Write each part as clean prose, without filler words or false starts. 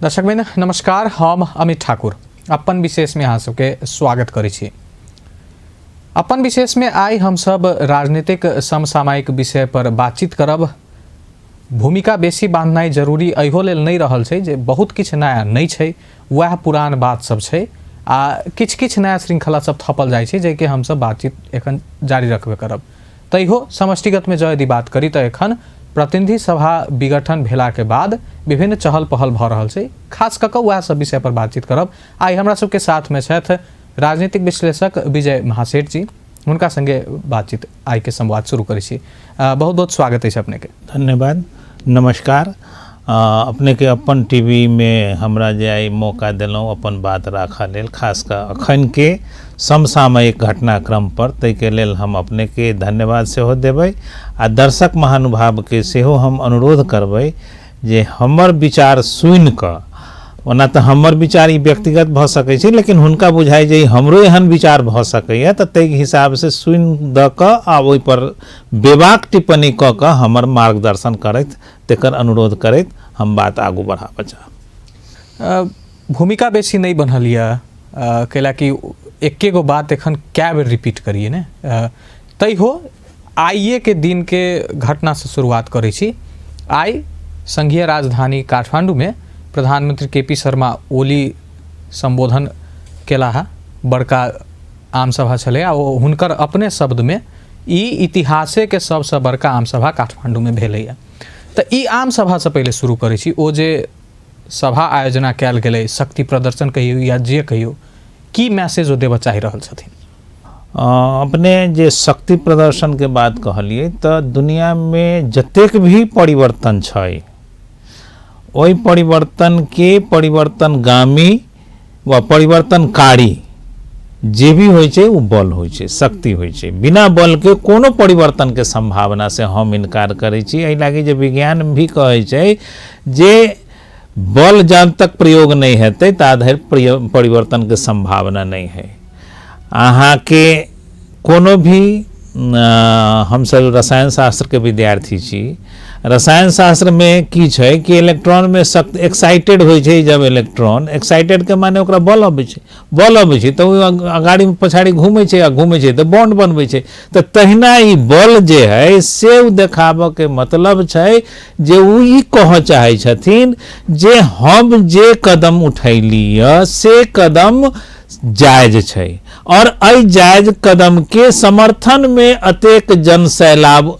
दर्शक बहिन नमस्कार, हम अमित ठाकुर अपन विशेष में अहाँ सबके स्वागत करै छी। अपन विशेष में आइ हम सब राजनीतिक समसामयिक विषय पर बातचीत करब। भूमिका बेसी बांधनाइ जरूरी एहो लेल नहि रहल छै जे बहुत किछु नया नहि छै, वएह पुरान बात सब छै आ किछु किछु नया श्रृंखला सब थपल जाइ छै जाहिके हमसब बातचीत एखन जारी रखबे करब। तैयो समष्टिगतमे जँ यदि बात करी तऽ एखन प्रतिनिधि सभा विघटन भेलाके बाद विभिन्न चहल पहल भऽ रहल छै, खास कऽ कऽ वएह सब विषय पर बातचीत करब। आइ हमरा सबके साथमे छथि राजनीतिक विश्लेषक विजय महासेठ जी, हुनका संगे बातचीत आइके संवाद शुरू करै छी। बहुत बहुत स्वागत अछि अपनेके। धन्यवाद, नमस्कार। अपनेके अपन टीवीमे हमरा जे आइ मौका देलहुँ अपन बात राखऽ लेल, खास कऽ अखनके समसामयिक घटनाक्रम पर, ताहिके लेल हम अपनेके धन्यवाद सेहो देबै आ दर्शक महानुभावके सेहो हम अनुरोध करबै जे हमर विचार सुनिकऽ, ओना तऽ हमर विचार ई व्यक्तिगत भऽ सकै छै लेकिन हुनका बुझाइ जे हमरो एहन विचार भऽ सकैए, तऽ ताहि हिसाबसँ सुनि दऽ कऽ आ ओहिपर बेबाक टिप्पणी कऽ कऽ हमर मार्गदर्शन करथि, तकर अनुरोध करैत हम बात आगू बढ़ाबऽ चाहब। भूमिका बेसी नहि बनल यऽ, कैला कि एके गो बात एखन कए बेर रिपीट करिए ने, तैहो आइए के दिन के घटना से शुरुआत करै छी। आइ संघीय राजधानी काठमांडू में प्रधानमंत्री के पी शर्मा ओली संबोधन केलाह। बड़का आम सभा छलै आ ओ हुनकर अपने शब्द में ई इतिहासे के सबसँ बड़का आम सभा काठमांडू में भेलैए। तऽ ई आम सभा से पहिले शुरू करै छी। ओ जे सभा आयोजना कयल गेलै, शक्ति प्रदर्शन कहियौ या जे कहियौ, की मैसेज ओ देबऽ चाहि रहल छथिन? अपने जे शक्ति प्रदर्शनके बात कहलियै तऽ दुनियामे जतेक भी परिवर्तन छै ओहि परिवर्तनके परिवर्तनगामी वा परिवर्तनकारी जे भी होइ छै ओ बल होइ छै, शक्ति होइ छै। बिना बलके कोनो परिवर्तनके सम्भावना से हम इनकार करै छी। एहि लागी जे विज्ञान भी कहै छै जे बल जब तक प्रयोग नहि हेतै ता धरि परिवर्तनके सम्भावना नहि है। अहाँके कोनो भी, हमसब रसायन शास्त्रके विद्यार्थी छी, रसायन शास्त्रमे की छै कि इलेक्ट्रॉनमे शक्ति एक्साइटेड होइ छै। जब इलेक्ट्रॉन एक्साइटेडके माने ओकरा बल अबै छै, बल अबै छै तऽ ओ अगाड़ी पछाड़ी घूमै छै आ घूमै छै तऽ बॉन्ड बनबै छै। तऽ तहिना ई बल जे है से ओ देखाबऽके मतलब छै जे ओ ई कहऽ चाहै छथिन जे हम जे कदम उठैली यऽ से कदम जायज छै और एहि जायज कदम के समर्थन में अतेक जन सैलाब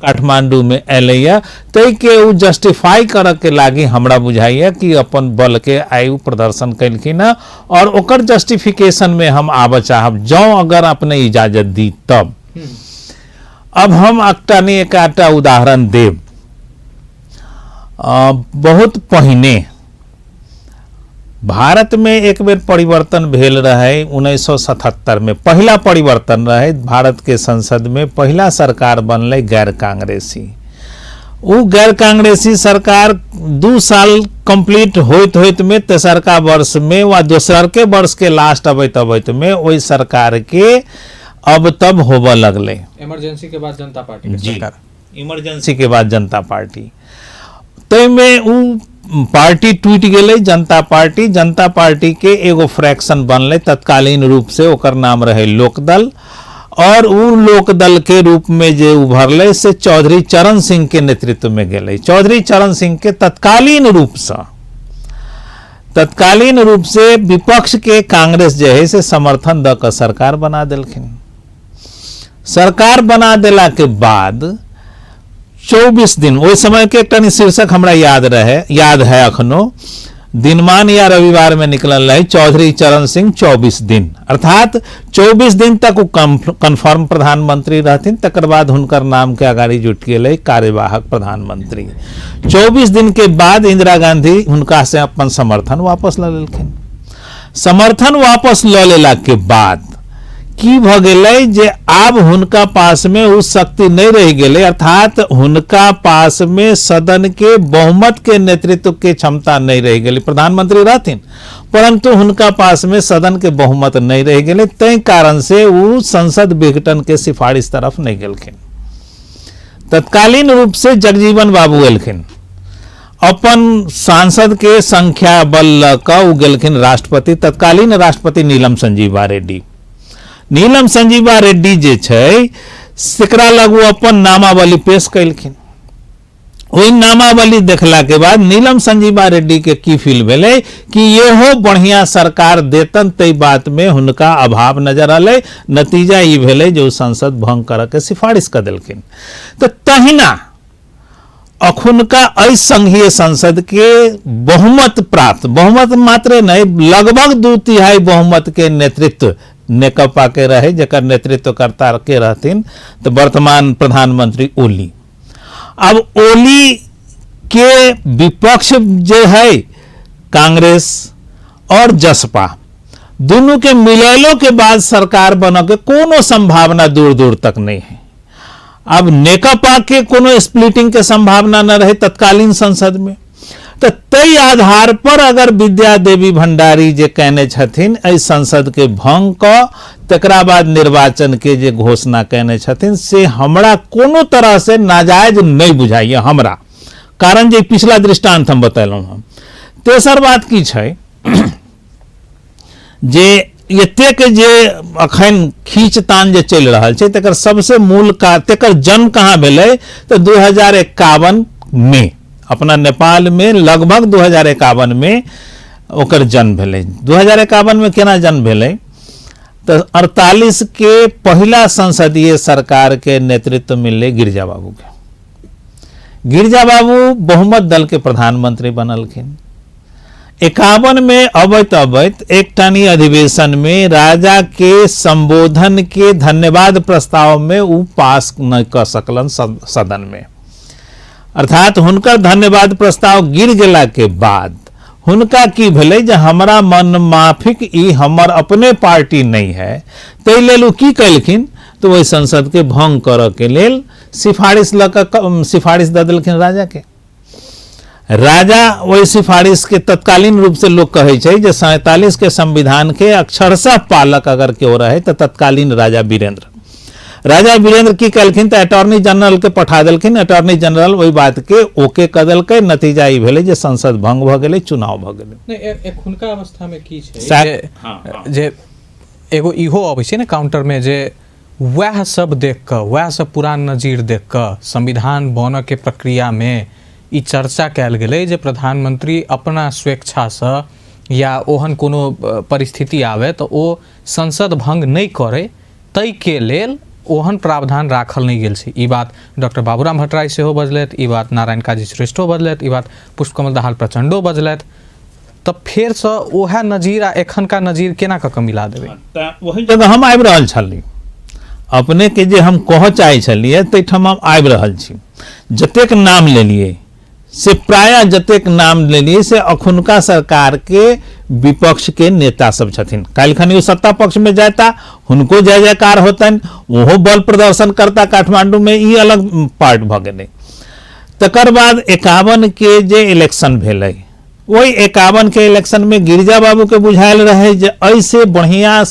काठमांडू में अयलैया, ताहिके ओ जस्टिफाई करऽ के लागी हमरा बुझाइया कि अपन बल के आइ ओ प्रदर्शन केलखिन हँ और ओकर जस्टिफिकेशन में हम आबऽ चाहब, जँ अगर अपने इजाजत दी तब। अब हम एकटा नहि एकटा उदाहरण देब। बहुत पहिने भारत में एक बेर परिवर्तन भेल रहे 1977 में, पहला परिवर्तन रहे भारत के संसद में, पहला सरकार बनलै गैर कांग्रेसी। उ गैर कांग्रेसी सरकार 2 साल कंप्लीट होइत होइत में तेसरका वर्ष में वा दोसर के वर्ष के लास्ट अबैत अबैत में ओहि सरकार के अब तब होबऽ लगलै। इमरजेंसी के बाद जनता पार्टी के जी। सरकार। इमरजेंसी के बाद जनता पार्टी, ताहिमे उ पार्टी टूटि गेलै। जनता पार्टी, जनता पार्टी के एगो फ्रैक्शन बनलै तत्कालीन रूप से, ओकर नाम रहै लोकदल, और उ लोकदल के रूप में जे उभरलै से चौधरी चरण सिंह के नेतृत्व में गेलै। चौधरी चरण सिंह के तत्कालीन रूप से विपक्ष के कांग्रेस जे है से समर्थन दऽ कऽ सरकार बना देलखिन। सरकार बना देला के बाद 24 दिन, ओहि समय के एकटा शीर्षक हमरा याद रहे, याद है अखनो, दिनमान या रविवार में निकलल रहे चौधरी चरण सिंह 24 दिन, अर्थात 24 दिन तक ओ कन्फर्म प्रधानमंत्री रहथिन, तकर बाद हुनकर नाम के अगाड़ी जुटि गेलै कार्यवाहक प्रधानमंत्री। 24 दिन के बाद इंदिरा गांधी हुनका से अपन समर्थन वापस लऽ लेलखिन। समर्थन वापस लऽ लेला के बाद की भऽ गेलै जे आब हुनका पासमे ओ शक्ति नहि रहि गेलै, अर्थात हुनका पासमे सदन के बहुमत के नेतृत्व के क्षमता नहि रहि गेलै। प्रधानमंत्री रहथिन परंतु हुनका पासमे सदन के बहुमत नहि रहि गेलै, ताहि कारण से ओ संसद विघटन के सिफारिश तरफ नहि गेलखिन। तत्कालीन रूप से जगजीवन बाबू एलखिन अपन सांसद के संख्या बल लऽ कऽ ओ गेलखिन राष्ट्रपति, तत्कालीन राष्ट्रपति नीलम संजीवा रेड्डी। नीलम संजीवा रेड्डी जे छै सेकरा लग ओ अपन नामावली पेश कयलखिन। ओहि नामावली देखला के बाद नीलम संजीवा रेड्डी के की फील भेलै कि इहो बढ़िया सरकार देतन, तै बात में हुनका अभाव नजर अलै। नतीजा ई भेलै जे ओ संसद भंग करऽ के सिफारिश कऽ देलखिन। तऽ तहिना अखुनका एहि संघीय संसद के बहुमत प्राप्त, बहुमत मात्रे नहीं, लगभग 2/3 बहुमत के नेतृत्व नेकपा के रहे, जकर नेतृत्वकर्ता के रहथिन तो वर्तमान प्रधानमंत्री ओली। अब ओली के विपक्ष जे है कांग्रेस और जसपा, दोनों के मिलैलो के बाद सरकार बनने के कोनो संभावना दूर दूर तक नहीं है। अब नेकपा के कोनो स्प्लिटिंग के संभावना न रहे तत्कालीन संसद में, तो तई आधार पर अगर विद्या देवी भंडारी जे कहने छथिन एहि संसद के भंग क तकरा बाद निर्वाचन के जे घोषणा कहने छथिन से हमरा कोनो तरह से नाजायज नहीं बुझाइए हमरा, कारण जे पिछला दृष्टांत हम बतेलहुँ हम। तेसर बात की छै जे एतेक जे अखन खींचतान जे चलि रहल छै तकर सबसे मूल का तकर जन्म कहाँ भेलै तऽ 2051 में अपना नेपाल में लगभग 2051 में ओकर जन्म भेलै। 2051 में केना जन्म भेलै तऽ 48 के पहिला संसदीय सरकार के नेतृत्व मिललै गिरिजा बाबू के। गिरिजा बाबू बहुमत दल के प्रधानमंत्री बनलखिन। 51 में अबैत अबैत एकटानी अधिवेशन में राजा के संबोधन के धन्यवाद प्रस्ताव में उ पास नहीं कर सकलन सदन में, अर्थात हुनकर धन्यवाद प्रस्ताव गिर गेला के बाद हुनका की भेलै जे हमरा मन माफिक ई हमर अपने पार्टी नहीं है, ताहि लेल उ की कलखिन तो वही संसद के भंग करऽ के लेल सिफारिश लऽ कऽ सिफारिश दऽ देलखिन राजा के। राजा वही सिफारिश के तत्कालीन रूप से लोग कहै छै जे 47 के संविधान के अक्षरशः पालक अगर केओ रहे तो तत्कालीन राजा वीरेंद्र। राजा वीरेंद्र की कलखिन तो अटॉर्नी जनरल के पठा देलखिन, अटॉर्नी जनरल वही बात के ओके कऽ देलकै। नतीजा ई भेलै जे संसद भंग भऽ गेलै, चुनाव भऽ गेलै। नहि, एखुनका अवस्था में की छै जे एगो इहो अबै छै ने काउंटर में जे वएह सब देख कऽ, वएह सब पुरान नजीर देख कऽ संविधान बनऽ के प्रक्रिया में ई चर्चा कयल गेलै जे प्रधानमंत्री अपना स्वेच्छासँ या ओहन कोनो परिस्थिति आबै तऽ ओ संसद भंग नहि करै, ताहिके लेल ओहन प्रावधान राखल नहि गेल छै। ई बात डॉक्टर बाबूराम भट्टराई सेहो बजलथि, ई बात नारायण काजी श्रेष्ठो बजलथि, ई बात पुष्पकमल दाहाल प्रचंडो बजलथि। तऽ फेरसँ ओएह नजीर आ एखनका नजीर केना कऽ कऽ मिला देबै? तऽ ओहि जगह हम आबि रहल छली, अपनेके जे हम कहऽ चाहै छलियै ताहिठाम हम आबि रहल छी। जतेक नाम लेलियै से प्रायः जतेक नाम लेलियै से अखुनका सरकार के विपक्ष के नेता सब छथिन। काल्हिखनी ओ सत्ता पक्ष में जाता हुनको जय जयकार होतनि, ओहो बल प्रदर्शन करता काठमांडू में, ई अलग पार्ट भऽ गेलै। तकर बाद 51 के जे इलेक्शन भेलै, ओहि 51 के इलेक्शन में गिरिजा बाबू के बुझायल रहे जे एहिसे बढ़िया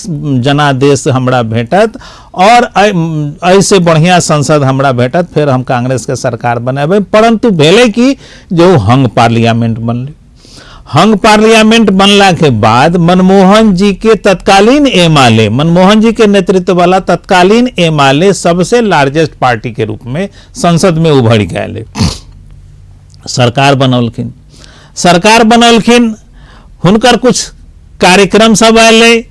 जनादेश हमरा भेटत और एहिसे बढ़िया संसद हमरा भेटत, फेर हम कांग्रेस के सरकार बनेबै। परंतु भेलै कि जे ओ हंग पार्लियामेंट बनलै। हंग पार्लियामेंट बनला के बाद मनमोहन जी के तत्कालीन एमाले, मनमोहन जी के नेतृत्व वाला तत्कालीन एमाले सबसे लार्जेस्ट पार्टी के रूप में संसद में उभरि के आयल, सरकार बनौलखिन। सरकार बनौलखिन, हुनकर कुछ कार्यक्रम सब आयल।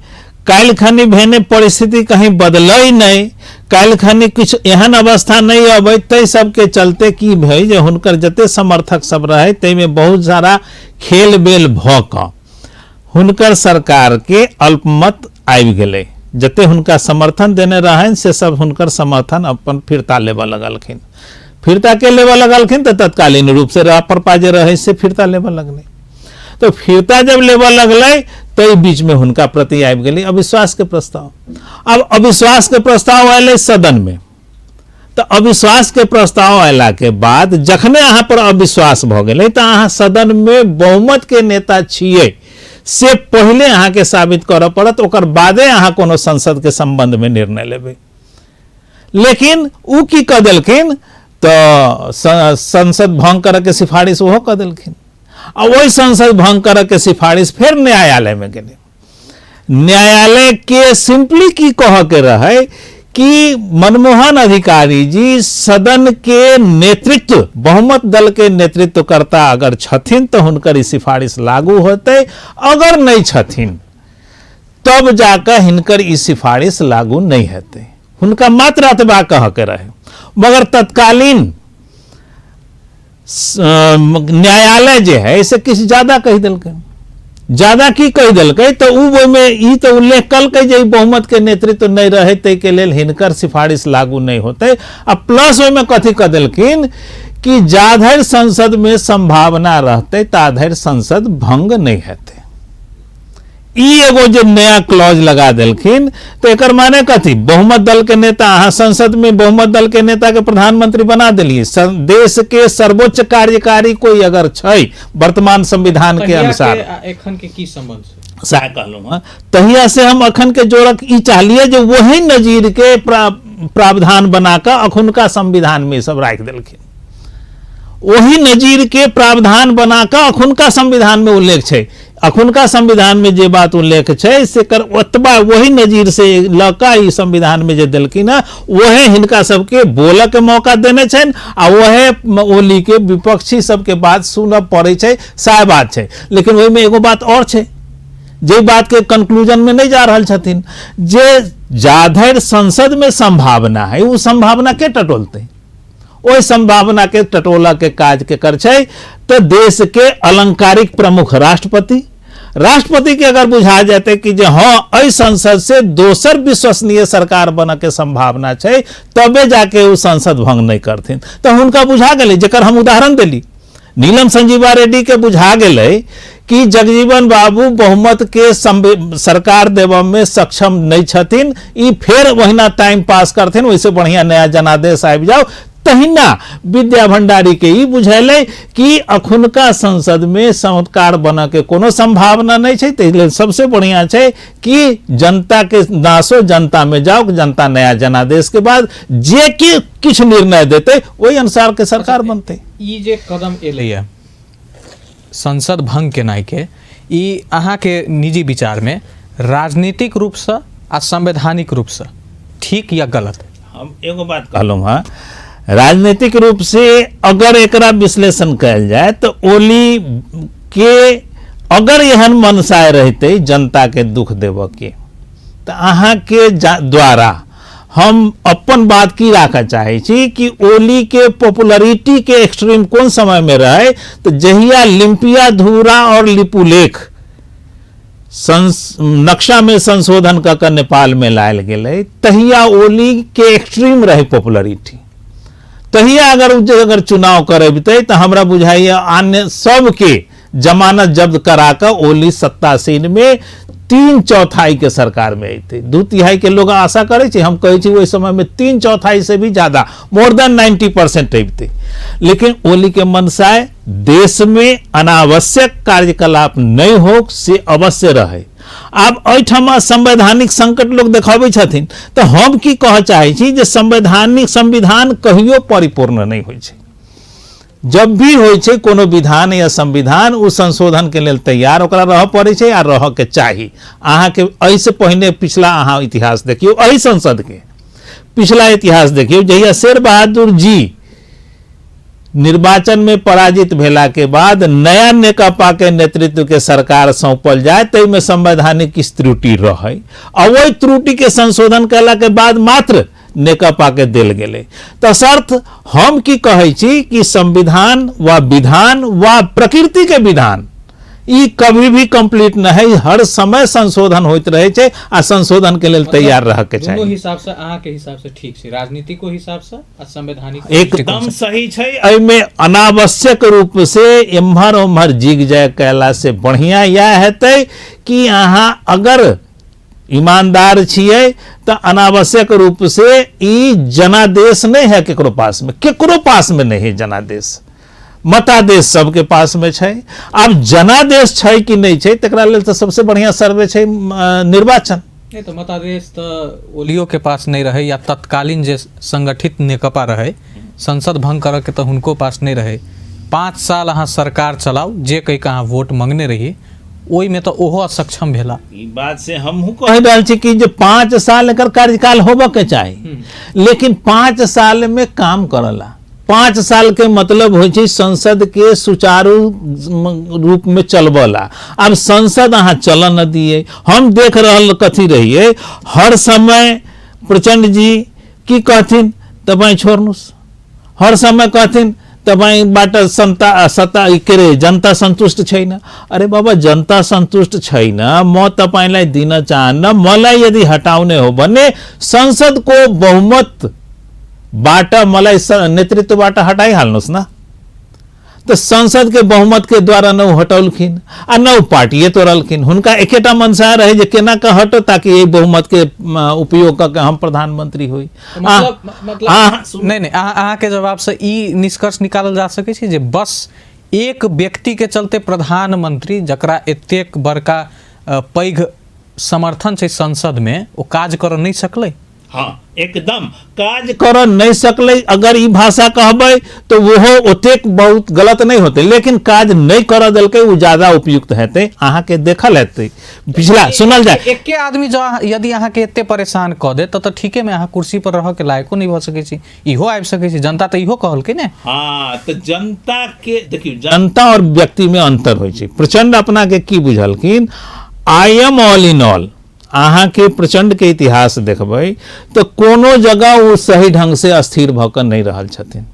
काल्हि खनी भेने परिस्थिति कहीं बदलै नहीं, काल्हि खनी किछु एहन अवस्था नहीं अबै, ताहि सबके चलते की भेल जे हुनकर जते समर्थक सब रहे ताहिमे बहुत सारा खेल बेल भऽ कऽ हुनकर सरकार के अल्पमत आबि गेलै। जते हुनका समर्थन देने रहनि से सब हुनकर समर्थन अपन फिरता लेबऽ लगलखिन। फिरता के लेबऽ लगलखिन तऽ तत्कालीन रूप से रापरपा जे रहै से फिरता लेबऽ लगलै। तो फिरता जब लेबऽ लगलै ताहि बीच में हुनका प्रति आबि गेलै अविश्वास के प्रस्ताव। अब अविश्वास के प्रस्ताव अयलै सदन में, तऽ अविश्वास के प्रस्ताव अयला के बाद जखने अहाँ पर अविश्वास भऽ गेलै तऽ अहाँ सदन में बहुमत के नेता छियै से पहिले अहाँके साबित करऽ पड़त, ओकर बादे अहाँ कोनो संसद के संबंध में निर्णय लेबै। लेकिन उ की कऽ देलखिन तऽ संसद भंग करऽके सिफारिश ओहो कऽ देलखिन। आ ओहि संसद भंग करऽके सिफारिश फेर न्यायालयमे गेलै। न्यायालय के सिंपली की कहऽ के रहै कि मनमोहन अधिकारी जी सदन के नेतृत्व, बहुमत दल के नेतृत्वकर्ता अगर छथिन तऽ हुनकर ई सिफारिश लागू होतै, अगर नहि छथिन तब जाकऽ हिनकर ई सिफारिश लागू नहि हेतै। हुनका मात्र एतबा कहऽ के रहै। मगर तत्कालीन न्यायालय जे है से किछु ज्यादा कहि देलकै। ज्यादा की कहि देलकै तऽ ओ ओहिमे ई तऽ उल्लेख कलकै जे ई बहुमत के नेतृत्व नहि रहै ताहिके लेल हिनकर सिफारिश लागू नहि होतै। आ प्लस ओहिमे कथी कऽ देलखिन कि जाधरि संसदमे संभावना रहतै ताधरि संसद भंग नहि हेतै। ई एगो जे नया क्लॉज लगा देलखिन तऽ एकर माने कथी? बहुमत दल के नेता, अहाँ संसद में बहुमत दल के नेता के प्रधानमंत्री बना देलियै। देश के सर्वोच्च कार्यकारी कोई अगर छै वर्तमान संविधान के अनुसार, एखन के की संबंध छै? सएह कहलहुँ हँ, तहिया से हम अखन के जोड़क ई चाहलियै जे वही नजीर के प्रावधान बना कऽ अखुनका संविधान में सब राखि देलखिन। ओही नजीर के प्रावधान बना कऽ अखुनका संविधान में उल्लेख छै। अखुनका संविधान में जे बात उल्लेख छै से कर ओतबा वही नजीर से लऽ कऽ ई संविधान में जे देलखिन हँ वहे हिनका सबके बोलऽ के मौका देने छनि आ वहे ओली के विपक्षी सबके बात सुनऽ पड़ै छै, सएह बात छै। लेकिन ओहिमे एगो बात आओर छै जे बात के कंक्लूजन में नहीं जा रहल छथिन, जे जाधरि संसद में संभावना है ओ संभावना के टटोलतै? ओहि संभावना के टटोला के काज के कर छै तो देश के अलंकारिक प्रमुख राष्ट्रपति। राष्ट्रपति के अगर बुझा जेतै कि जे हाँ एहि संसद से दोसर विश्वसनीय सरकार बनऽ के संभावना छै तबे जाके ओ संसद भंग नहीं करथिन। तो हुनका बुझा गेलै, जेकर हम उदाहरण देली नीलम संजीवा रेड्डी के बुझा गेलै कि जगजीवन बाबू बहुमत के सरकार देबऽ में सक्षम नहीं छथिन, ई फेर ओहिना टाइम पास करथिन, ओहिसे बढ़िया नया जनादेश आबि जाओ। तहिना विद्या भंडारी के ई बुझेलै कि अखुनका संसद में सरकार बनऽ के कोनो संभावना नहीं छै, ताहि लेल सबसे बढ़िया छै कि जनता के नासो जनता में जाओ, जनता नया जनादेश के बाद जे कि किछु निर्णय देतै ओहि अनुसार के सरकार बनतै। ई जे कदम एलैए संसद भंग केनाइ के, ई अहाँके निजी विचारमे राजनीतिक रूपसँ आ संवैधानिक रूपसँ ठीक या गलत? हम एगो बात कहलहुँ हँ, राजनीतिक रूप से अगर एकरा विश्लेषण कयल जाय तऽ ओली के अगर एहन मनसाय रहतै जनता के दुख देबऽ के तऽ अहाँके द्वारा हम अपन बात की राखऽ चाहै छी कि ओली के पॉपुलरिटी के एक्सट्रीम कोन समय में रहे, तो जहिया लिम्पिया धूरा और लिपुलेख नक्शा में संशोधन कऽ कऽ नेपाल में लायल गेलै तहिया ओली के एक्सट्रीम रहे पॉपुलरिटी। तहिया अगर ओ अगर चुनाव करबितै तऽ हमरा बुझाइए अन्य सबके जमानत जब्त करा कऽ ओली सत्तासीन में 3/4 के सरकार में अयतै। 2/3 के लोग आशा करै छै, हम कहै छी ओहि समय में 3/4 से भी ज्यादा, मोर देन 90% अबितै। लेकिन ओली के मनसाय देश में अनावश्यक कार्यकलाप नहीं हो से अवश्य रहे। आब एहिठाम संवैधानिक संकट लोग देखाबै छथिन तऽ हम की कहऽ चाहै छी जे संवैधानिक संविधान कहियो परिपूर्ण नहीं होइ छै। जब भी होइ छै कोनो विधान या संविधान ओ संशोधन के लेल तैयार ओकरा रहऽ पड़ै छै आ रहऽ के चाही। अहाँके एहिसँ पहिने पिछला अहाँ इतिहास देखियौ, एहि संसद के पिछला इतिहास देखियौ, जहिया शेर बहादुर जी निर्वाचन में पराजित भेला के बाद नया नेकपा के नेतृत्व के सरकार सौंपल जाए ताहिमे संवैधानिक किछु त्रुटि रहै आ ओहि त्रुटि के संशोधन कयला के बाद मात्र नेकपा के देल गेलै। तसर्थ हम की कहै छी कि संविधान वा विधान वा प्रकृति के विधान ई कभी भी कंप्लीट न है, हर समय संशोधन होइत रहे छै आ संशोधन के लेल तैयार रह के दुनू चाही। हिसाब से अहाँ के हिसाब से ठीक छै, राजनीतिको हिसाब से आ संवैधानिक एकदम सही छै। एहिमे अनावश्यक रूप से एम्हर ओम्हर जिग जाय कयला से बढ़िया इएह हेतै कि अहाँ अगर ईमानदार छियै तऽ अनावश्यक रूप से ई जनादेश नहीं है केकरो पास में, केकरो पास में नहीं है जनादेश, मतादेश सबके पास में छै। आब जनादेश छै कि नहीं छै तकरा लेल तऽ सबसे बढ़िया सर्वे छै निर्वाचन। नहीं तो मतादेश तऽ ओलियो के पास नहीं रहे या तत्कालीन जे संगठित नेकपा रहे संसद भंग करऽ के तऽ हुनको पास नहि रहै। 5 साल अहाँ सरकार चलाउ, जे कहि कऽ अहाँ वोट मंगने रही ओहिमे तऽ ओहो असक्षम भेला। ई बात से हमहूँ कहि रहल छी कि जे 5 साल एकर कार्यकाल होबऽ के चाही, लेकिन 5 साल में काम करला। 5 साल के मतलब होइ छै संसद के सुचारू रूप में चलबला। आब संसद अहाँ चलऽ न दिए। हम देख रहल कथी रहिए, हर समय प्रचंड जी की कहथिन तपाईँ छोड़नुस, हर समय कहथिन तपाईँबाट सन्ता सत्ता के अरे जनता सन्तुष्ट छैन। अरे बाबा, जनता सन्तुष्ट छैन, म तपाईँलाई दिन चाहन्न, मलाई यदि हटाउने हो भने संसदको बहुमतबाट मलाई नेतृत्वबाट हटाइहाल्नुहोस् न। तऽ संसद के बहुमत के द्वारा न ओ हटौलखिन आ न ओ पार्टिए तोड़लखिन। हुनका एकेटा मनसा रहे जे केना कऽ हटो ताकि एहि बहुमत के उपयोग कऽ के हम प्रधानमंत्री होइ। मतलब नहीं नहीं, अहाँ के जवाब से ई निष्कर्ष निकालल जा सकै छै जे बस एक व्यक्ति के चलते प्रधानमंत्री जकरा एतेक बड़का पैघ समर्थन छै संसद में, ओ काज करऽ नहीं सकलै। हाँ, एकदम काज करऽ नहीं सकलै। अगर ई भाषा कहबै तो ओहो ओतेक बहुत गलत नहीं होते, लेकिन काज नहीं करऽ देलकै ओ ज्यादा उपयुक्त हेतै। अहाँके देखल हेतै पिछला सुनल जाय, एके आदमी जो यदि अहाँके एते परेशान कऽ दे तऽ ठीके में अहाँ कुर्सी पर रहऽ के लायको नहीं भऽ सकै छी। इहो आबि सकै छै, जनता तऽ इहो कहलकै ने। हाँ, तऽ जनता के देखियौ, जनता और व्यक्ति में अंतर होइ छै। प्रचंड अपना के की बुझलखिन, I am all in all. अहाँके प्रचंड के इतिहास देखबै तऽ कोनो जगह ओ सही ढंग से स्थिर भऽ कऽ नहि रहल छथिन।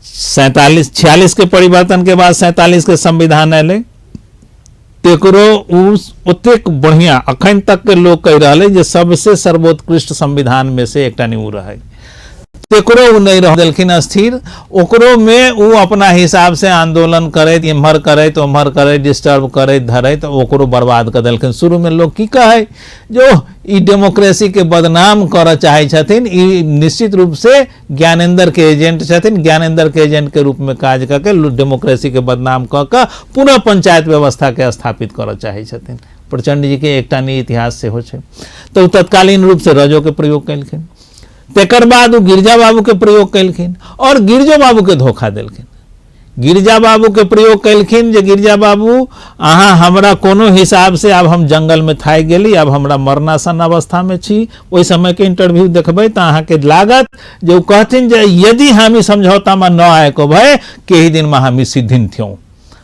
47-46 के परिवर्तन के बाद 47 के संविधान एलै, तेकरो ओ ओतेक बढ़िया अखन तक के लोग कहि रहल है जे सबसे सर्वोत्कृष्ट संविधान में से एकटा नहीं ओ रहे, तेकरो ओ नहीं रह देलखिन स्थिर। ओकरो में ओ अपना हिसाब से आंदोलन करैत, एम्हर करैत ओम्हर करैत, डिस्टर्ब करैत धरैत ओकरो बर्बाद कऽ देलखिन। शुरू में लोग की कहै जो ई डेमोक्रेसी के बदनाम करऽ चाहै छथिन, ई निश्चित रूप से ज्ञानेन्द्र के एजेंट छथिन, ज्ञानेन्द्र के एजेंट के रूप में काज कऽ के डेमोक्रेसी के बदनाम कऽ कऽ पुनः पंचायत व्यवस्था के स्थापित करऽ चाहै छथिन। प्रचंड जी के एकटा नी इतिहास सेहो छै। तऽ ओ तत्कालीन रूप से रजो के प्रयोग केलखिन, तकर बाद ओ गिरजा बाबू के प्रयोग केलखिन और गिरजो बाबू के धोखा देलखिन। गिरजा बाबू के प्रयोग केलखिन जे गिरजा बाबू अहाँ हमरा कोनो हिसाब से आब हम जंगल में थाकि गेली, आब हमरा मरनासन अवस्था में छी। ओहि समय के इंटरव्यू देखबै तऽ अहाँके लागत जे ओ कहथिन जे यदि हामी समझौता में न आएको भए केही दिन में हामी सिद्धिन थियौं।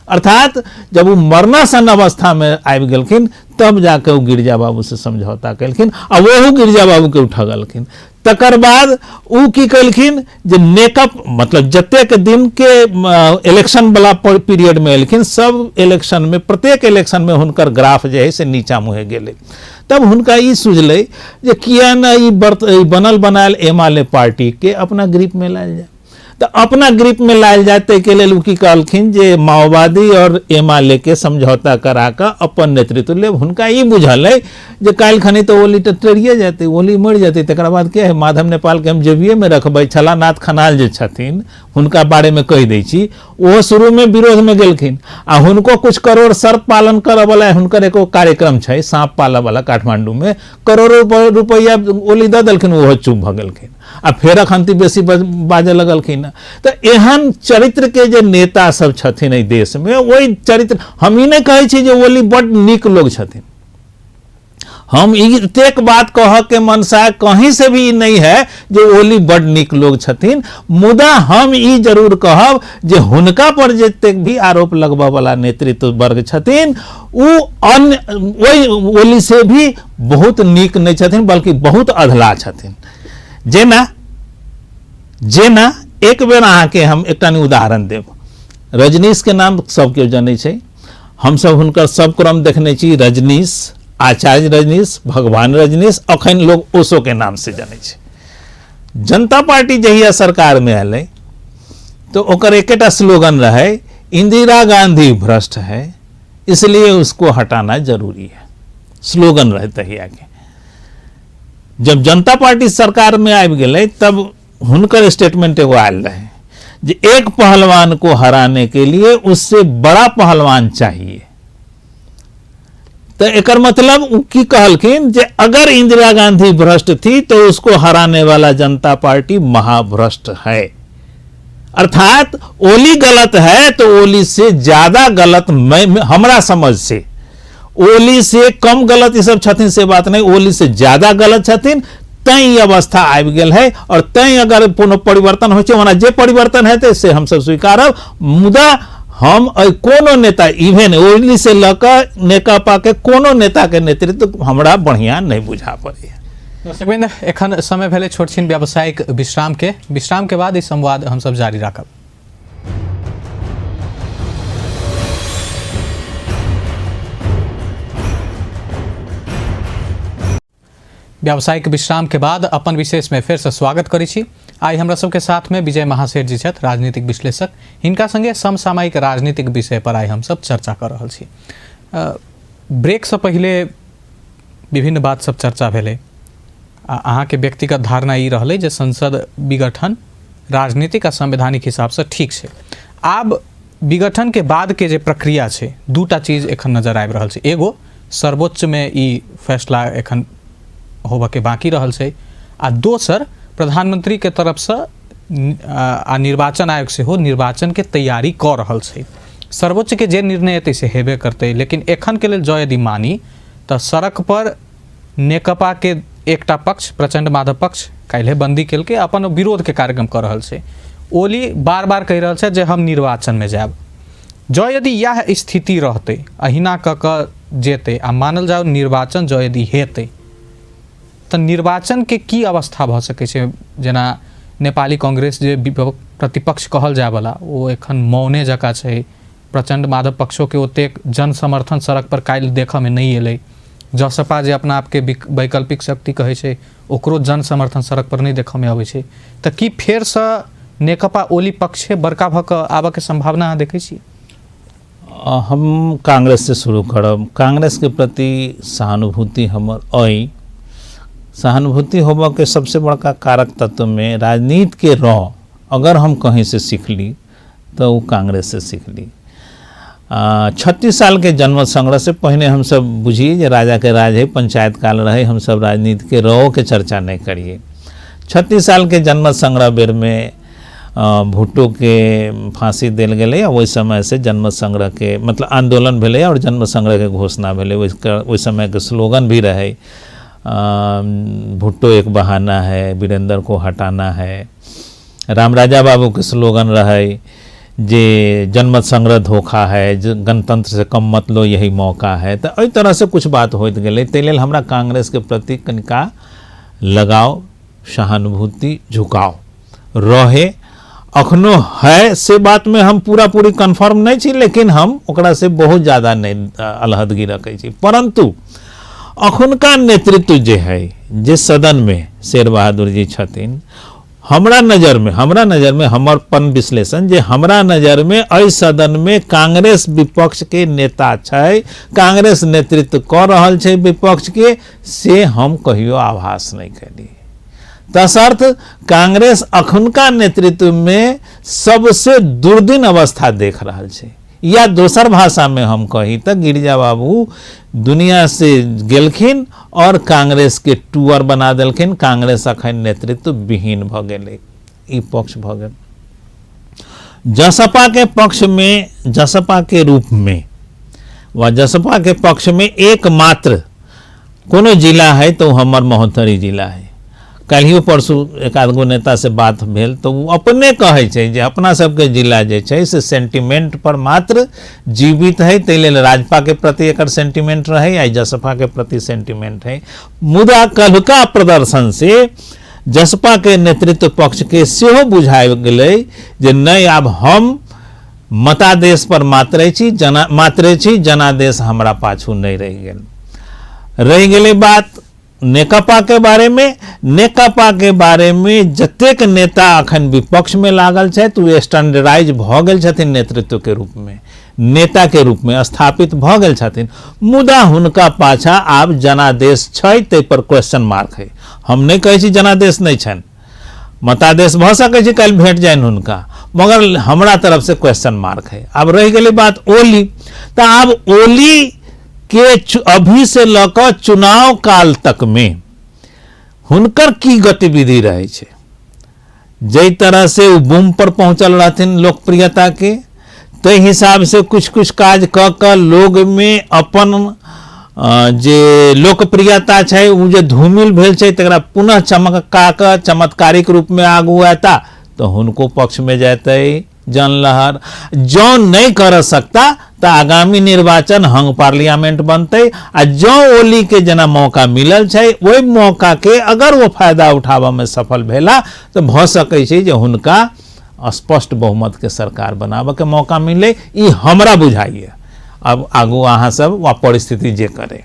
अर्थात जब वो मरनासन अवस्था में आबि गेलखिन तब जाके ओ गिरजा बाबू से समझौता केलखिन आ ओहो गिरजा बाबू के ठगलखिन। तकर बाद ओ की केलखिन जे नेकअप मतलब जतेक दिन के इलेक्शन वाला पीरियड में एलखिन, सब इलेक्शन में प्रत्येक इलेक्शन में हुनकर ग्राफ जे है से नीचा मुहे गेलै। तब हुनका ई सुझलै जे किया न ई बनल बनायल एमाले पार्टी के अपना ग्रिप में लायल जाय। तऽ अपना ग्रिप में लायल जाय ताहिके लेल ओ की कहलखिन जे माओवादी और एमाले के समझौता करा कऽ अपन नेतृत्व लेब। हुनका ई बुझल अइ जे काल्हि खनी तऽ ओली तऽ टरिए जेतै, ओली मरि जेतै, तकर बाद के है माधव नेपाल के हम जेबिए में रखबै। छलानाथ खनाल जे छथिन हुनका बारे में कहि दै छी, ओहो शुरू में विरोध में गेलखिन आ हुनको कुछ करोड़ सर्प पालन करऽ वाला हुनकर एगो कार्यक्रम छै साँप पालऽ वाला काठमांडू में, करोड़ों रुपैआ ओली दऽ देलखिन, ओहो चुप भऽ गेलखिन आ फेर अखन बेसी बाजऽ लगलखिन। तऽ एहन चरित्र के जे नेता सब छथिन एहि देश में, ओहि चरित्र हम ई नहि कहै छी जे ओली बड्ड नीक लोग छथिन, हम एतेक बात कहऽ के मनसा कहीं से भी नहीं है जे ओली बड्ड नीक लोग छथिन, मुदा हम ई जरूर कहब जे हुनका पर जतेक भी आरोप लगबऽ वाला नेतृत्व वर्ग छथिन उ अन्य ओहि ओली से भी बहुत नीक नहि छथिन, बल्कि बहुत अधलाह छथिन। जेना जेना एक बेर अहाँके हम एकटा उदाहरण देब। रजनीश के नाम सब केओ जनै छै, हमसब हुनकर सब क्रम देखने छी, रजनीश, आचार्य रजनीश, भगवान रजनीश, अखन लोग ओशो के नाम से जनै छै। जनता पार्टी जहिया सरकार में एलै तो ओकर एकेटा स्लोगन रहे, इंदिरा गांधी भ्रष्ट है इसलिए उसको हटाना जरूरी है, स्लोगन रहे तहिया के। जब जनता पार्टी सरकार में आबि गेलै तब हुनकर स्टेटमेंट एगो आयल रहे जे एक पहलवान को हराने के लिए उससे बड़ा पहलवान चाहिए। तो एकर मतलब उ की कहलखिन जे अगर इंदिरा गांधी भ्रष्ट थी तो उसको हराने वाला जनता पार्टी महाभ्रष्ट है। अर्थात ओली गलत है तो ओली से ज्यादा गलत मैं हमरा समझ से ओली से कम गलत ई सब छथिन से बात नहीं, ओली से ज्यादा गलत छथिन, तैं ई अवस्था आबि गेल है। और तैं अगर कोनो परिवर्तन होइ छै, ओना जे परिवर्तन हेतै से हमसब स्वीकारब, मुदा हम एहि कोनो नेता इवेन ओली से लऽ कऽ नेकपा के कोनो नेता के नेतृत्व हमरा बढ़िया नहीं बुझा पड़ैया। दर्शकवृंद, एखन समय भेलै छोट छिन व्यावसायिक विश्राम के। विश्राम के बाद ई संवाद हमसब जारी राखब। व्यावसायिक विश्राम के बाद अपन विशेष में फिर से स्वागत करै छी। आइ हमरा सबके साथ में विजय महासेठ जी छथि, राजनीतिक विश्लेषक। हिनका संगे समसामयिक राजनीतिक विषय पर आइ हमसब चर्चा कर रहल छी। ब्रेक से पहिले विभिन्न बात सब चर्चा भेलै। आ अहाँके व्यक्तिगत धारणा ई रहलै जे संसद विघटन राजनीतिक आ संवैधानिक हिसाबसँ ठीक छै। आब विघटन के बाद के जे प्रक्रिया छै, दूटा चीज एखन नजर आबि रहल छै। एगो सर्वोच्च में ई फैसला एखन होबऽ के बाकी रहल छै, आ दोसर प्रधानमंत्री के तरफसँ आ निर्वाचन आयोग सेहो निर्वाचन के तैयारी कऽ रहल छै। सर्वोच्च के जे निर्णय एतै से हेबे करतै, लेकिन एखन के लेल जँ यदि मानी तऽ सड़क पर नेकपा के एकटा पक्ष प्रचंड माधव पक्ष काल्हि बंदी केलकै, अपन विरोध के कार्यक्रम कऽ रहल छै। ओली बार बार कहि रहल छै जे हम निर्वाचन में जायब। जँ यदि इएह स्थिति रहतै, अहिना कऽ कऽ जेतै आ मानल जाओ निर्वाचन जँ यदि हेतै तऽ निर्वाचन के की अवस्था भऽ सकै छै? जेना नेपाली कांग्रेस जे प्रतिपक्ष कहल जायवला ओ एखन मौने जकाँ छै। प्रचंड माधव पक्षों के ओतेक जन समर्थन सड़क पर काल्हि देखऽ में नहि एलै। जसपा जे अपना आपके वैकल्पिक शक्ति कहै छै ओकरो जन समर्थन सड़क पर नहि देखऽ में अबै छै। तऽ की फेरसँ नेकपा ओली पक्षे बड़का भऽ कऽ आबऽ के संभावना अहाँ देखै छी? हम कांग्रेस से शुरू करब। कांग्रेस के प्रति सहानुभूति हमर अइ। सहानुभूति होबऽ के सबसे बड़का कारक तत्व में राजनीति के रॉ अगर हम कहीं से सीखली तऽ ओ कांग्रेस से सीखली। 36 साल के जनमत संग्रह से पहिने हमसब बुझिए जे राजा के राज है, पंचायत काल रहे, हमसब राजनीति के रॉ के चर्चा नहीं करिए। 36 साल के जनमत संग्रह बेर में भुट्टो के फांसी देल गेलै आ ओहि समय से जनमत संग्रह के मतलब आंदोलन भेलै और जनमत संग्रह के घोषणा भेलै। ओहि समय के स्लोगन भी रहे, भुट्टो एक बहाना है, वीरेंद्र को हटाना है। रामराजा बाबू के स्लोगन रहे जे जनमत संग्रह धोखा है, गणतंत्र से कम मत लो यही मौका है। तो एहि तरह से कुछ बात होइत गेलै। ताहि लेल हमरा कांग्रेस के प्रति कनिका लगाव, सहानुभूति, झुकाव रहे, अखनो है से बात में हम पूरा पूरी कन्फर्म नहीं छी, लेकिन हम ओकरा से बहुत ज़्यादा नहीं अलहदगी रखै छी। परंतु अखुनका नेतृत्व जे है, जे सदन में शेर बहादुर जी छथिन, हमरा नजर में, हमरा नजर में हमर पन विश्लेषण जे हमरा नजर में एहि सदन में कांग्रेस विपक्ष के नेता छै, कांग्रेस नेतृत्व कऽ रहल छै विपक्ष के, से हम कहियो आभास नहीं करी। तसर्थ कांग्रेस अखुनका नेतृत्व में सबसे दुर्दिन अवस्था देख रहल छै। या दोसर भाषा में हम कही तऽ गिरिजा बाबू दुनिया से गेलखिन और कांग्रेस के टूअर बना देलखिन। कांग्रेस अखन नेतृत्व विहीन भऽ गेलै। ई पक्ष भऽ गेल। जसपा के पक्ष में, जसपा के रूप में वा जसपा के पक्ष में एकमात्र कोनो जिला है तो हमर महोत्तरी जिला है। काल्हियो परसू एक आध गो नेता से बात भेल तो ओ अपने कहै छै जे अपना सबके जिला जे छै से सेंटिमेंट पर मात्र जीवित है, ताहि लेल राजपा के प्रति एकर सेंटिमेंट रहै आ जसपा के प्रति सेंटिमेंट है। मुदा कल्हुका प्रदर्शन से जसपा के नेतृत्व पक्ष के सेहो बुझाइ गेलै जे नहि, आब हम मतादेश पर मात्रे छी, जना मात्रे छी, जनादेश हमरा पाछू नहीं रहि गेल। रहि गेलै बात नेकपा के बारे में। नेकपा के बारे में जतेक नेता अखन विपक्ष में लागल छथि ओ स्टैंडर्डाइज भऽ गेल छथिन, नेतृत्व के रूप में, नेता के रूप में स्थापित भऽ गेल छथिन, मुदा हुनका पाछा आब जनादेश छै ताहि पर क्वेश्चन मार्क है। हम नहीं कहै छी जनादेश नहीं छनि, मतादेश भऽ सकै छै काल्हि भेट जाइन हुनका, मगर हमरा तरफ से क्वेश्चन मार्क है। आब रहि गेलै बात ओली, तऽ आब ओली के अभी से लऽ कऽ चुनाव काल तक में हुनकर की गतिविधि रहै छै। जाहि तरह से ओ बूम पर पहुंचल रहथिन लोकप्रियता के, ताहि हिसाब से कुछ कुछ काज कऽ कऽ लोग में अपन जे लोकप्रियता छै ओ जे धूमिल भेल छै तकरा पुनः चमका कऽ चमत्कारिक रूप में आगू एता तऽ हुनको पक्ष में जेतै जनलहर। जँ नहि कर सकता तऽ आगामी निर्वाचन हंग पार्लियामेंट बनतै, आ जँ ओली के जेना मौका मिलल छै ओहि मौका के अगर ओ फायदा उठाबऽ में सफल भेला तऽ भऽ सकै छै जे हुनका स्पष्ट बहुमत के सरकार बनाबऽ के मौका मिले। ई हमरा बुझाइए। अब आगू अहाँ सब वा परिस्थिति जे करे।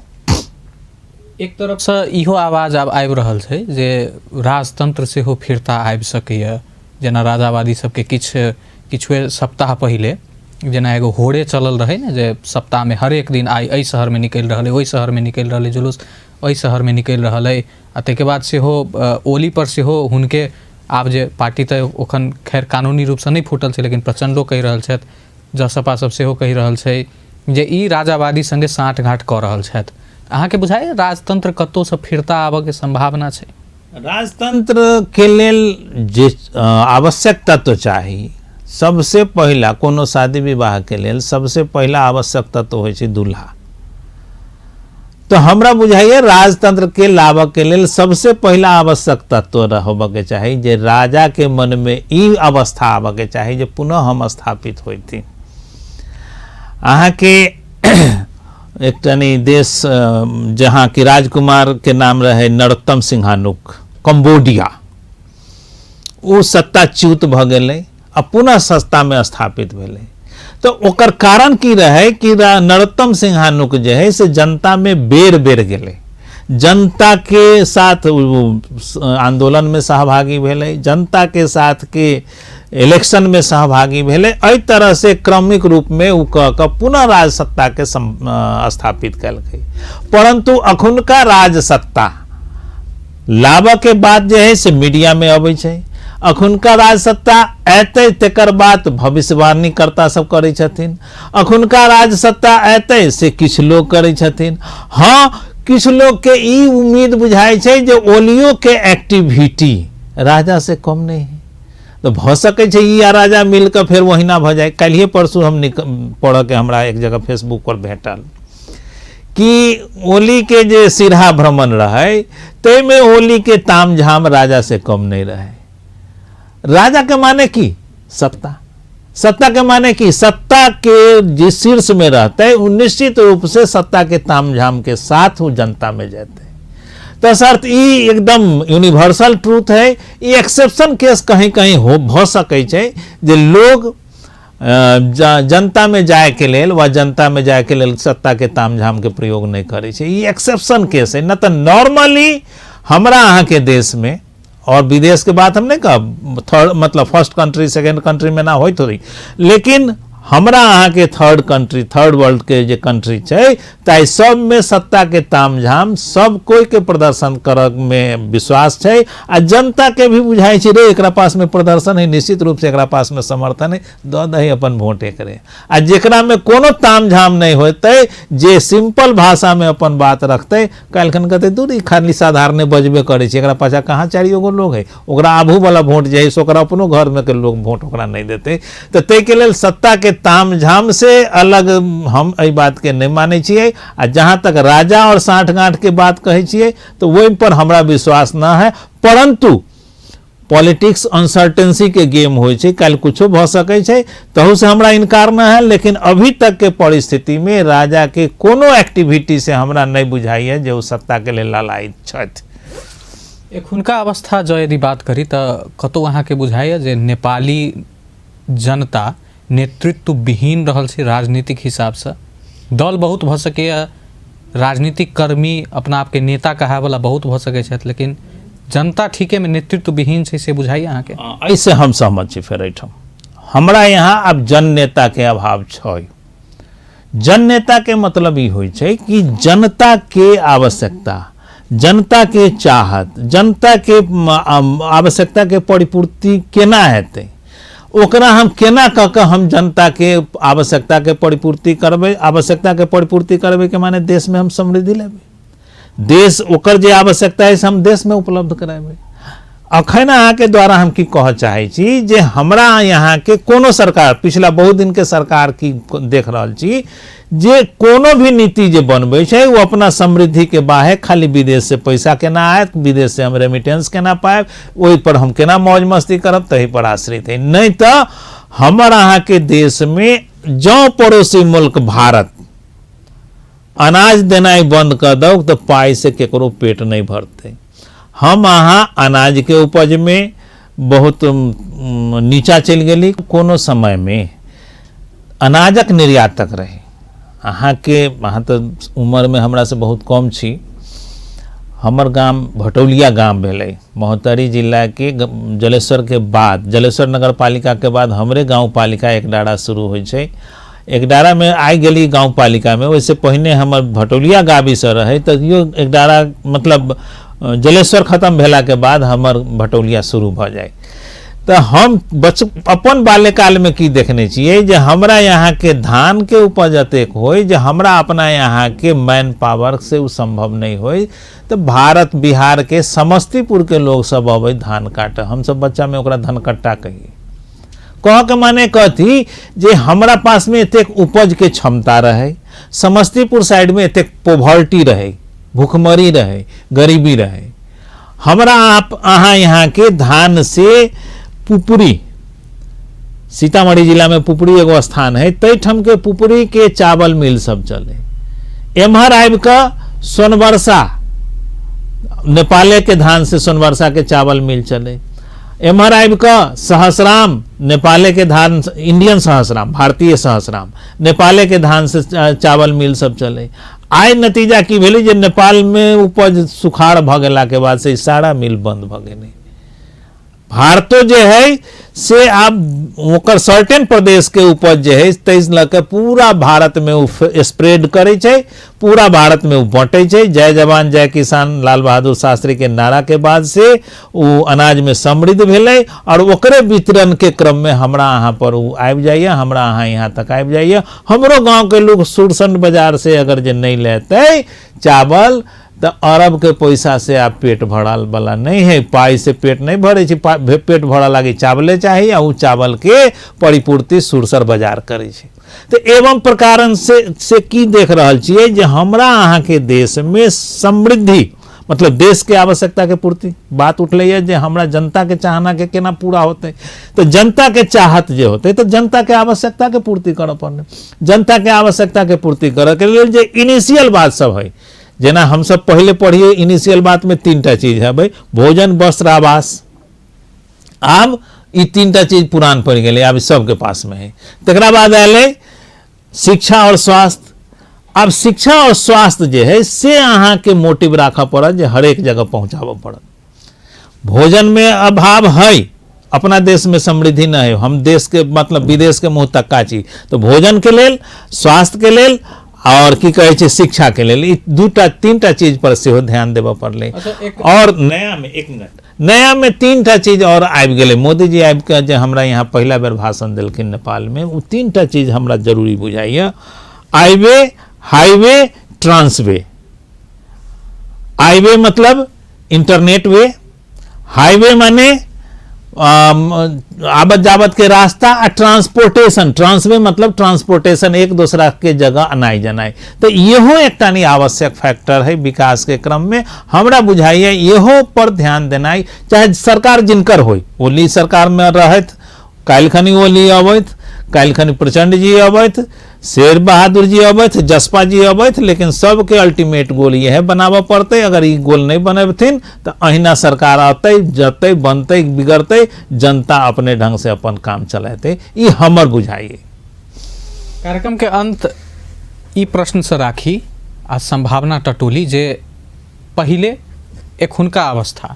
एक तरफसँ इहो आवाज आब आबि रहल छै जे राजतंत्र सेहो फिरता आबि सकैए, जेना राजावादी सबके किछुए सप्ताह पहिले जेना एगो होरे चलल रहै ने जे सप्ताहमे हरेक दिन आइ एहि शहरमे निकलि रहल अइ, ओहि शहरमे निकलि रहल अइ जुलूस, एहि शहरमे निकलि रहल अइ। आ ताहिके बाद सेहो ओलीपर सेहो हुनके आब जे पार्टी तऽ ओखन खैर कानूनी रूपसँ नहि फूटल छै, लेकिन प्रचण्डो कहि रहल छथि, जसपा सब सेहो कहि रहल छै जे ई राजावादी संगे साँठघाँट कऽ रहल छथि। अहाँके बुझाइए राजतंत्र कतहुसँ फिरता आबऽके सम्भावना छै? राजतंत्र के लेल जे आवश्यक तत्व चाही, सबसे पहिला कोनो शादी विवाह के लेल सबसे पहिला आवश्यक तत्व होइ छै दूल्हा। तो हमरा बुझाइए राजतंत्र के लाबऽ के लेल सबसे पहिला आवश्यक तत्व होबऽ के चाही जे राजा के मन में ई अवस्था आबऽ के चाही जे पुनः हम स्थापित होइथिन। अहाँके एकटा नी देश जहाँ कि राजकुमार के नाम रहे नरोत्तम सिंहानुक, कंबोडिया, ओ सत्ताच्युत भऽ गेलै आ पुनः सत्ता में स्थापित भेलै। तो ओकर कारण की रहे कि नरोत्तम सिंहानुक जे है से जनता में बेर बेर गेलै, जनता के साथ आंदोलन में सहभागी भेलै, जनता के साथ के इलेक्शन में सहभागी भेलै। एहि तरह से क्रमिक रूप में ओ कऽ कऽ पुनः राजसत्ता के स्थापित केलकै। परंतु अखुनका राजसत्ता लाबऽ के बाद जे है से मीडिया में अबै छै, अखुनका राजसत्ता एतै तकर बाद भविष्यवाणी कर्ता सब करै छथिन, अखुनका राजसत्ता एतै से किछु लोग करै छथिन। हाँ, किछु लोग के ई उम्मीद बुझाइ छै जे ओलियो के एक्टिविटी राजा से कम नहीं है, तो भऽ सकै छै ई आ राजा मिल कऽ फेर ओहिना भऽ जाय। काल्हिए परसू हम पढ़ऽ के हमरा एक जगह फेसबुक पर भेटल कि ओली के जे सिरहा भ्रमण रहै ताहिमे ओली के तामझाम राजा से कम नहीं रहे। राजा के माने की सत्ता, सत्ता के माने की सत्ता के जे शीर्ष में रहते वो निश्चित रूप से सत्ता के तामझाम के साथ वो जनता में जाते। तो सर ई एकदम यूनिवर्सल ट्रूथ है, ई एक्सेप्शन केस कहीं कहीं हो भऽ सकै छै जे लोग जनता में जाय के लेल वा जनता में जाय के लेल सत्ता के तामझाम के प्रयोग नहीं करै छै। ई एक्सेप्शन केस है, न तऽ नॉर्मली हमरा अहाँ के देश में और विदेश के बात हम नहीं कहब, थर्ड मतलब फर्स्ट कंट्री सेकेंड कंट्री में ना होइत होई, लेकिन हमरा अहाँ के थर्ड कंट्री थर्ड वर्ल्ड के जे कंट्री छै ताहि सब में सत्ता के तामझाम सब कोई के प्रदर्शन करऽ में विश्वास छै आ जनता के भी बुझाइ छै रे एकरा पास में प्रदर्शन है, निश्चित रूप से एकरा पास में समर्थन है, दऽ दही अपन वोट एकरे। आ जेकरा में कोनो तामझाम नहीं होतै, जे सिंपल भाषा में अपन बात रखतै, काल्हिखन कहतै दूर ई खाली साधारणे बजबे करै छै, एकरा पाछा कहाँ चारियो गो लोग है, ओकरा आबू वाला वोट जे है से ओकरा अपनो घर में के लोग वोट ओकरा नहीं देतै। तऽ ताहिके लेल सत्ता के तामझाम से अलग हम एहि बात के नहीं मानै छियै। आ जहाँ तक राजा और साँठगाँठ के बात कहै छियै तऽ ओहि पर हमरा विश्वास न है, परंतु पॉलिटिक्स अनसर्टेंसी के गेम होइ छै, काल्हि कुछो भऽ सकै छै, तहू से हमरा इनकार न है, लेकिन अभी तक के परिस्थिति में राजा के कोनो एक्टिविटी से हमरा नहीं बुझाइए जे ओ सत्ता के लेल लालायित छथि। एखुनका अवस्था जँ यदि बात करी तऽ कतौ अहाँके बुझाइए जे नेपाली जनता नेतृत्व विहीन रहल छै राजनीतिक हिसाबसँ? दल बहुत भऽ सकैए, राजनीतिक कर्मी अपना आपके नेता कहावला बहुत भऽ सकै छथि, लेकिन जनता ठीकेमे नेतृत्व विहीन छै से बुझाइए अहाँके? एहिसँ हम सहमत छी। फेर एहिठाम हमरा यहाँ आब जन नेता के अभाव छै। जन नेता के मतलब ई होइ छै कि जनता के आवश्यकता, जनता के चाहत, जनता के आवश्यकता के परिपूर्ति केना हेतै, ओकरा हम केना कऽ कऽ हम जनताके आवश्यकताके परिपूर्ति करबै। आवश्यकताके परिपूर्ति करबै के माने देशमे हम समृद्धि लेबै, देश ओकर जे आवश्यकता है से हम देशमे उपलब्ध करेबै। अखन अहाँके द्वारा हम की कहऽ चाहै छी जे हमरा यहाँके कोनो सरकार, पिछला बहुत दिनके सरकार की देख रहल छी जे कोनो भी नीति जे बनबै छै ओ अपना समृद्धिके बाहे खाली विदेश से पैसा केना आयत, विदेश से हम रेमिटेंस केना पायब, ओहि पर हम केना मौज मस्ती करब, तही पर आश्रित है। नहि तऽ हमर अहाँके देशमे जँ पड़ोसी मुल्क भारत अनाज देनाइ बंद कऽ दौ तऽ पाइ से केकरो पेट नहि भरतै। हम अहाँ अनाजके उपजमे बहुत नीचा चलि गेली। कोनो समयमे अनाजक निर्यातक रही, अहाँके अहाँ तऽ उमरमे हमरासँ बहुत कम छी। हमर गाम भटौलिया गाम भेलै, महोत्तरी जिलाके जलेश्वरके बाद, जलेश्वर नगर पालिकाके बाद हमरे गाँव पालिका एकडारा शुरू होइ छै। एकडारामे आइ गेली गाँव पालिकामे, ओहिसँ पहिने हमर भटौलिया गाबीसँ रहै, तैयो एकडारा मतलब जलेश्वर खतम भेलाके बाद हमर भटौलिया शुरू भऽ जाइ। तऽ हम बच अपन बाल्यकालमे की देखने छियै जे हमरा यहाँके धानके उपज एतेक होइ जे हमरा अपना यहाँके मैन पावर से ओ सम्भव नहि होइ, तऽ भारत बिहारके समस्तीपुरके लोक सब अबै धान काटऽ, हमसब बच्चामे ओकरा धनकट्टा कहियै। कहऽके माने कथी जे हमरा पासमे एतेक उपजके क्षमता रहै, समस्तीपुर साइडमे एतेक पोवर्टी रहै, भुखमरी रहै, गरीबी रहै। हमरा अहाँ यहाँके धान से पुपरी, सीतामढ़ी जिलामे पुपरी एगो स्थान है, ताहिठामके पुपरीके चावल मिल सब चले। एम्हर आबि कऽ सोनबरसा, नेपाले के धान से सोनबरसा के चावल मिल चले। एम्हर आबि कऽ सहस्राम, नेपाले के धान, इंडियन सहस्राम, भारतीय सहस्राम, नेपाले के धान से चावल मिल सब चले। आइ नतीजा की भेलै जे नेपालमे उपज सुखाड़ भऽ गेलाके बाद से सारा मिल बंद भऽ गेलै। भारतो जे है से आब ओकर सर्टेन प्रदेश के उपज जे है ताहि लऽ कऽ पूरा भारतमे ओ स्प्रेड करै छै, पूरा भारतमे ओ बँटै छै। जय जवान जय किसान लाल बहादुर शास्त्री के नारा के बाद से ओ अनाजमे समृद्ध भेलै और ओकरे वितरण के क्रममे हमरा अहाँ पर ओ आबि जाइए, हमरा अहाँ यहाँ तक आबि जाइए। हमरो गाँवके लोग सुरसंड बाजार से अगर जे नहि लेतै चावल तऽ अरब के पैसा से आब पेट भरल वाला नहीं है, पाई से पेट नहीं भरे छै, पेट भरऽ लागी चावले चाही आ ओ चावल के परिपूर्ति सुरसर बाजार करै छै। तऽ एवं प्रकार से की देख रहल छियै जे हमरा अहाँके देशमे समृद्धि मतलब देश के आवश्यकता के पूर्ति बात उठलैए जे हमरा जनता के चाहना के केना पूरा होतै, तऽ जनता के चाहत जे होतै तऽ जनता के आवश्यकता के पूर्ति करऽ पड़लै। जनता के आवश्यकता के पूर्ति करऽ के लेल जे इनिशियल बात सब है, जेना हमसब पहिले पढ़िए इनिशियल बात में तीनटा चीज है भाई, भोजन वस्त्र आवास। आब ई तीनटा चीज पुरान पड़ि गेलै, आब सबके पास में है। तकरा बाद आयल शिक्षा और स्वास्थ्य। आब शिक्षा और स्वास्थ्य जे है से अहाँके मोटिव राखऽ पड़त जे हरेक जगह पहुँचाबऽ पड़त। भोजन में अभाव है, अपना देश में समृद्धि नहीं है, हम देश के मतलब विदेश के मुँह तक्का छी, तो भोजन के लेल, स्वास्थ्य के लेल और की कहै छै शिक्षा के लेल, ई दूटा तीनटा चीज पर सेहो ध्यान देबऽ पड़लै। और नया में एक मिनट, नया में तीनटा चीज और आबि गेलै। मोदी जी आबि कऽ जे हमरा यहाँ पहिला बेर भाषण देलखिन नेपाल में, ओ तीनटा चीज हमरा जरूरी बुझाइए, आईवे, हाईवे, ट्रांसवे। आईवे मतलब इंटरनेट वे, हाईवे माने आवत जावत के रास्ता, आ ट्रांसपोर्टेशन, ट्रांसवे मतलब ट्रांसपोर्टेशन, एक दूसरा के जगह अनाई जनाई। तो इहो एकटा नहीं आवश्यक फैक्टर है विकास के क्रम में, हमरा बुझाइए इहो पर ध्यान देनाइ, चाहे सरकार जिनकर होय, ओली सरकार में रहत, काल्हिखनी ओली अबैत, काल्हिखनी प्रचंड जी अबैत, शेर बहादुर जी अबैत, जसपा जी अबैत, लेकिन सबके अल्टीमेट गोल इएह बनाबऽ पड़तै। अगर ई गोल नहि बनेबथिन तऽ अहिना सरकार अतै जतै बनतै बिगड़तै, जनता अपने ढंग से अपन काम चलेतै, ई हमर बुझाइए। कार्यक्रम के अंत ई प्रश्न से राखी आ संभावना टटोली जे पहिले एखुनका अवस्था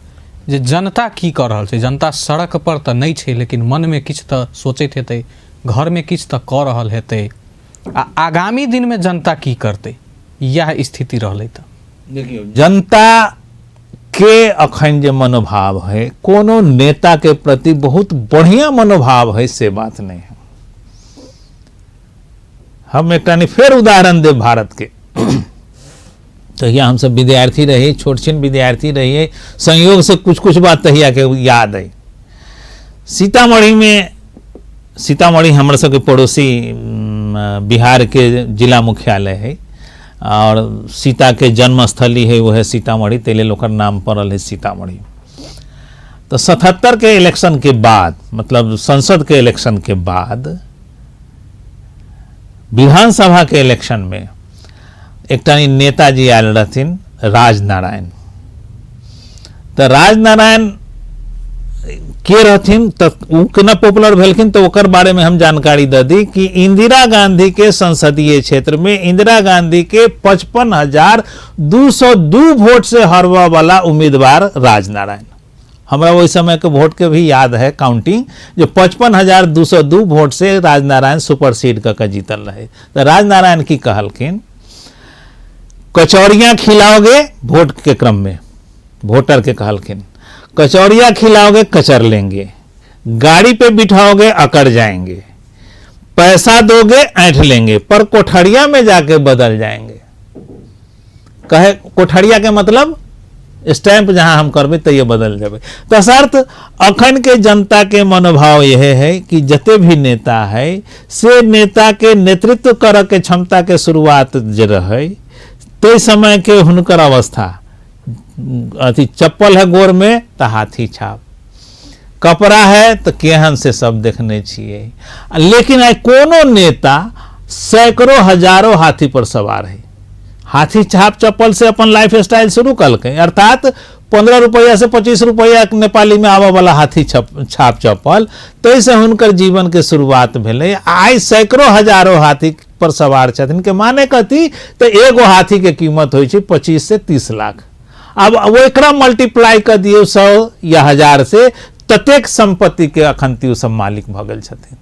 जे जनता की कऽ रहल छै, जनता सड़क पर तऽ नहि छै लेकिन मनमे किछु तऽ सोचैत हेतै, घरमे किछु तऽ कऽ रहल हेतै, आ आगामी दिनमे जनता की करतै, इएह स्थिति रहलै। तऽ देखियौ जनता के अखन जे मनोभाव है कोनो नेता के प्रति बहुत बढ़िया मनोभाव है से बात नहीं है। हम एकटा फेर उदाहरण देब भारत के। तहिया हमसब विद्यार्थी रही, छोट छिन विद्यार्थी रहिए, संयोग से कुछ कुछ बात तहिया के याद है। सीतामढ़ी में, सीतामढ़ी हमर सबके पड़ोसी बिहार के जिला मुख्यालय है और सीता के जन्मस्थली है वो है सीतामढ़ी, ताहि लेल ओकर नाम पड़ल है सीतामढ़ी। तो 77 के इलेक्शन के बाद, मतलब संसद के इलेक्शन के बाद विधानसभा के इलेक्शन में एकटा नेताजी आयल रहथिन राजनारायण। तो राजनारायण के रहथिन तो उ केना पॉपुलर भेलखिन, तो ओकर बारे में हम जानकारी दे दी कि इंदिरा गांधी के संसदीय क्षेत्र में इंदिरा गांधी के 55,202 वोट से हरवा वाला उम्मीदवार राजनारायण। हमरा ओहि समय के वोट के भी याद है काउंटिंग, जो 55,202 वोट से राजनारायण सुपरसीड कऽ के जीतल रहे। तो राजनारायण की कहलखिन, कचौड़ियाँ खिलाओगे वोट के क्रम में, वोटर के कहलखिन कचौड़ियाँ खिलाओगे कचर लेंगे, गाड़ी पे बिठाओगे अकड़ जाएंगे, पैसा दोगे ऐंठ लेंगे, पर कोठरिया में जाके बदल जाएंगे। कहे कोठरिया के मतलब स्टैंप जहां हम करबे तो ये बदल जाबे। तो शर्त अखन के जनता के मनोभाव यह है कि जते भी नेता है से नेता के नेतृत्व कर के क्षमता के शुरुआत जे रहे ते समय के हुनकर अवस्था अथी चप्पल है गोर में तो हाथी छाप, कपड़ा है तो केहन से सब देखने छिए। लेकिन आइ कोनो नेता सैकड़ों हजारों हाथी पर सवार है, हाथी छाप चप्पल से अपन लाइफ स्टाइल शुरू कलकै, अर्थात 15 रुपया से 25 रुपया नेपाली में आबऽ वाला हाथी छाप चप्पल, ताहिसँ हुनकर जीवन के शुरुआत भेलै। आइ सैकड़ों हजारों हाथी पर सवार छथिन के माने कथी, तो एगो हाथी के कीमत होइ छै 25 से 30 लाख। अब एकरा मल्टीप्लाई कऽ दियौ 100 या 1000 से, ततेक संपत्ति के अखन ती सब मालिक भऽ गेल छथिन।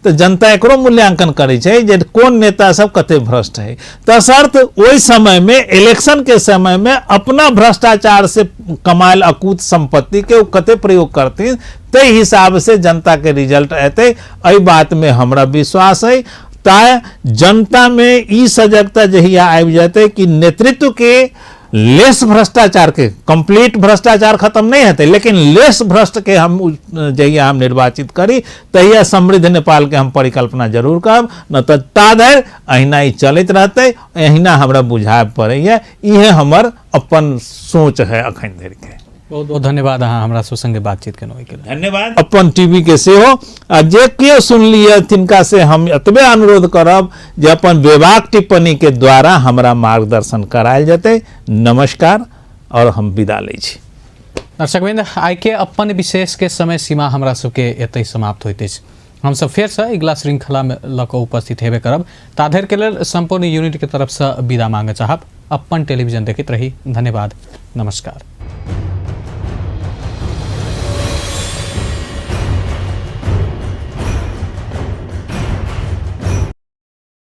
तो जनता एकरो मूल्यांकन करै छै जे कोन नेता सब कते भ्रष्ट है। तसर्थ ओहि समय में इलेक्शन के समय में अपना भ्रष्टाचार से कमायल अकूत संपत्ति के ओ कते प्रयोग करथिन ताहि हिसाब से जनता के रिजल्ट एतै, एहि बात में हमरा विश्वास है। ताय जनता में ई सजगता जहिया आबि जेतै कि नेतृत्व के लेस भ्रष्टाचार के, कंप्लीट भ्रष्टाचार खत्म नहीं हेतै, लेकिन लेस भ्रष्ट के हम जहिया हम निर्वाचित करी तहिया समृद्ध नेपाल के हम परिकल्पना जरूर करब, न तऽ ता धरि अहिना ही चलैत रहतै, अहिना हमरा बुझाय पड़ैया। इहे हमर अपन सोच है अखन धरि के। बहुत बहुत धन्यवाद अहाँ हमरा सब संगे बातचीत केलहुँ एहिके लेल। धन्यवाद अपन टीवी के सेहो, आ जे केओ सुनलियै तिनका से हम एतबे अनुरोध करब जे अपन बेबाक टिप्पणी के द्वारा हमरा मार्गदर्शन करायल जेतै। नमस्कार और हम विदा लै छी। दर्शकवृंद, आइ के अपन विशेष के समय सीमा हमरा सबके एतहि समाप्त होइत अछि। हमसब फेरसँ अगिला श्रृंखला में लऽ कऽ उपस्थित हेबे करब। ताधरि के लेल संपूर्ण यूनिट के तरफसँ विदा मांगऽ चाहब। अपन टेलीविजन देखैत रही। धन्यवाद, नमस्कार।